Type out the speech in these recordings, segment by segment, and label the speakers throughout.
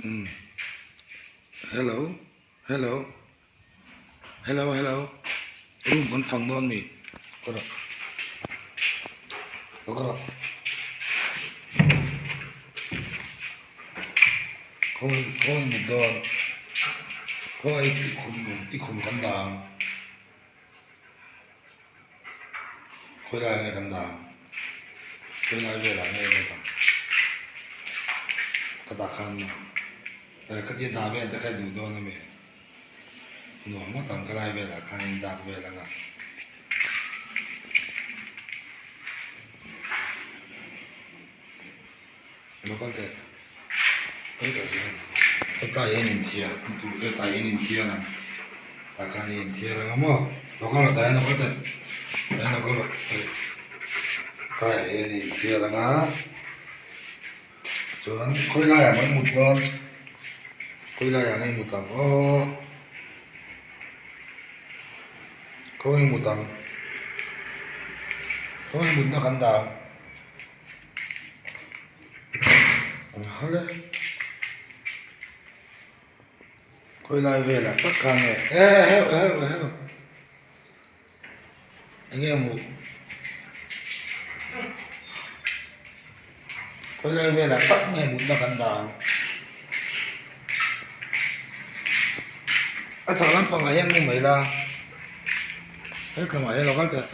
Speaker 1: Umm hello hello hello hello room kan fang dawn mi ka rawh ka rawh khawi khawi mut dawn khawi i khum i khum kan dah ang khawi lai ah nge kan dah ang khawi lai velah nge kan dah ang ka dah khan khatia dah vel te kha i duh dawn ami nuam ngawt ang ka lai velah khan in dak vel ang a. Local te hetah hian hetah hian inthiar tur hetah hian inthiar ang tah khan i inthiar ang a maw local ah tah hian local te tah hian local ah hei hetah hian i inthiar ang a chuan khawi laiah maw i mut dawn khawi laiah nge i mut ang aw khawi i mut ang khawi mutna kan dah ang. An hal e khawi lai velah tak khan nge eheu eheu eheu enge maw khawi lai velah tak nge mutna kan dah ang a chhak lampangah hian mu mai la hetlamah hian lo kal teh.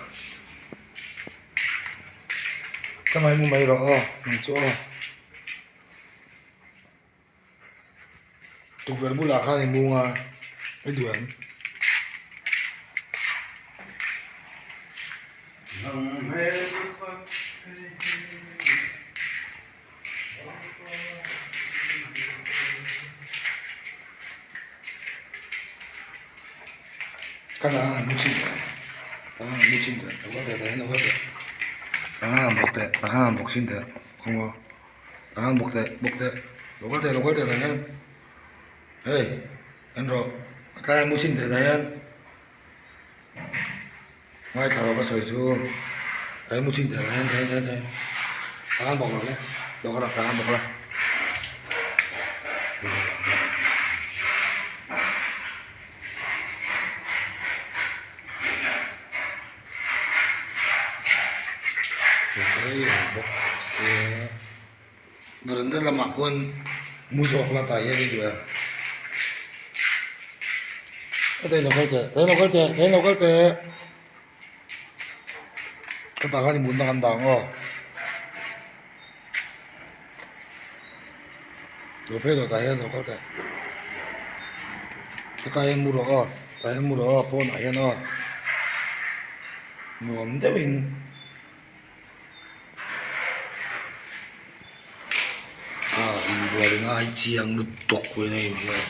Speaker 1: Ka ngaihmu mai rawh aw nang chu aw tukverh bulah khan i mung a i duh em? Ka dah ang mu chin teh dah ang mu chin teh lo kal teh dah hian lo kal teh dah ang bawk teh dah ang bawk chin teh kawng aw dah ang bawk teh bawk teh lo kal teh lo kal teh dah hian hei en rawh a tlai mu chin teh dah hian ngaithla rawh ka sawi chu dah hian mu chin teh dah hian dah hian dah hian dah hian dah ang bawk lo le lo kal rawh dah ang bawk la. Veranda lamah khuan mu zawk la tah hian i duh em heta ilo kal teh heta ilo kal teh heta ilo kal teh hetah khan i mutna kan dah ang aw lo phei rawh tah hian lo kal teh hetah hian mu rawh aw tah hian mu rawh aw pawnah hian aw nuam deuhin ah inbual ngai chiang lutuk pawhin a inbual.